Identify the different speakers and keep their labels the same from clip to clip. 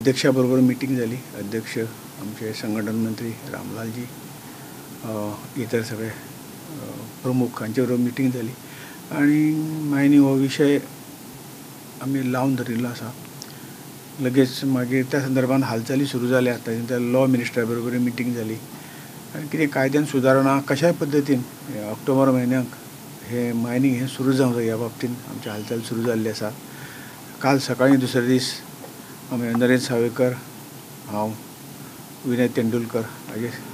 Speaker 1: अध्यक्षा बरोबर मिटींग जाली. अध्यक्ष आमचे संघटन मंत्री रामलालजी, इतर सगळे प्रमुख हांचे बरोबर मिटींग जाली आनी मायनींग हो विशय आमी लावन धरिल्लो आसा. लगेच मागीर त्या संदर्भान हालचाली सुरू जाल्या. ताच्या लॉ मिनिस्टरा बरोबर मिटींग जाली आनी कितें कायद्यान सुदारणा कशाय पद्दतीन ऑक्टोबर म्हयन्याक हे मायनींग हें सुरू जावंक जाय ह्या बाबतीन आमची हालचाल सुरू जाल्ली आसा. काल सकाळीं दुसरे दीस आमी नरेंद्र सावयकर, हांव, विनय तेंडुलकर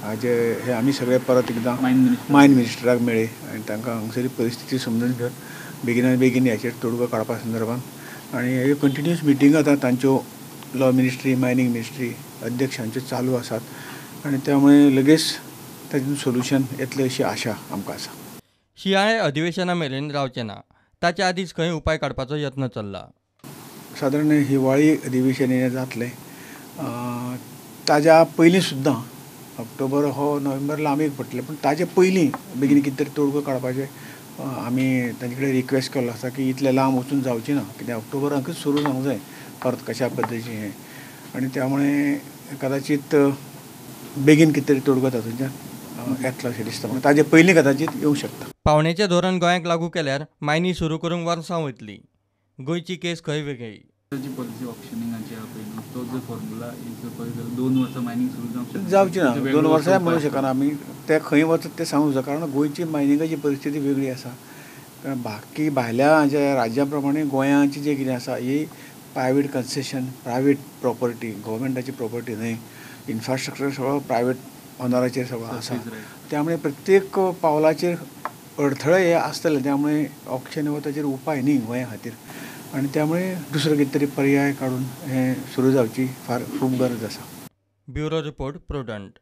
Speaker 1: हाजे हे आमी सगळे परत एकदां मायन मिनिस्टराक मेळ्ळे आनी तांकां हांगसरी परिस्थिती समजून घेवन बेगिनात बेगीन ह्याचेर तोडगो काडपा संदर्भान आनी ह्यो कंटिन्युअस मिटींग आतां तांच्यो लॉ मिनिस्ट्री, मायनींग मिनिस्ट्री, अध्यक्ष हांच्यो चालू आसात आनी त्यामुळे लगेच तातूंत सोल्युशन येतलें अशी आशा आमकां आसा.
Speaker 2: शिंयाळे अधिवेशना मेरेन रावचें ना, ताच्या आदींच खंय उपाय काडपाचो यत्न चल्ला.
Speaker 1: सादारण हिवाळी अधिवेशन हें जातलें, ताज्या पयलीं सुद्दां ऑक्टोबर हो नोव्हेंबर लांबीक पडटलें, पूण ताजे पयलीं बेगीन कितें तरी तोडगो काडपाचें आमी तांचे कडेन रिक्वेस्ट केल्लो आसा की इतलें लांब वचून जावचें ना, कित्याक ऑक्टोबराकूच सुरू जावंक जाय परत कशा पद्दतीचें हें आनी त्यामुळे कदाचीत बेगीन कितें तरी तोडगो तातूंतल्यान येतलो अशें दिसता, पूण ताजे पयलीं कदाचीत येवंक शकता.
Speaker 2: पावणेचें धोरण गोंयांक लागू केल्यार मायनी सुरू करूंक वर्सां वयतलीं. गोंयची केस खंय वेगळी.
Speaker 3: जी पॉलिसी ऑक्शनिंगाची आहा पळय न्हू, तो जो फॉर्मुला जर पळयत जाल्यार 2 वर्सां मायनींग सुरू जावंक शकता.
Speaker 1: जावची ना, 2 वर्सां म्हणूंक शकना आमी, ते खंय वचत तें सांगूंक शकना, कारण गोंयची मायनिंगाची परिस्थिती वेगळी आसा. कारण बाकी भायल्या ज्या राज्यां प्रमाणे गोंयाची जें कितें आसा ही प्रायवेट कन्सेशन, प्रायवेट प्रॉपर्टी, गव्हर्मेंटाची प्रॉपर्टी न्हय. इन्फ्रास्ट्रक्चर सगळो प्रायवेट ऑनराचेर सगळो आसा, त्यामुळे प्रत्येक पावलाचेर अडथळे हे आसतले. त्यामुळे ऑक्शन हो ताचेर उपाय न्ही गोंया खातीर आनी त्यामुळे दुसरो कितें तरी पर्याय काडून हें सुरू जावची फार खूब गरज आसा.
Speaker 2: Bureau report, Prudent.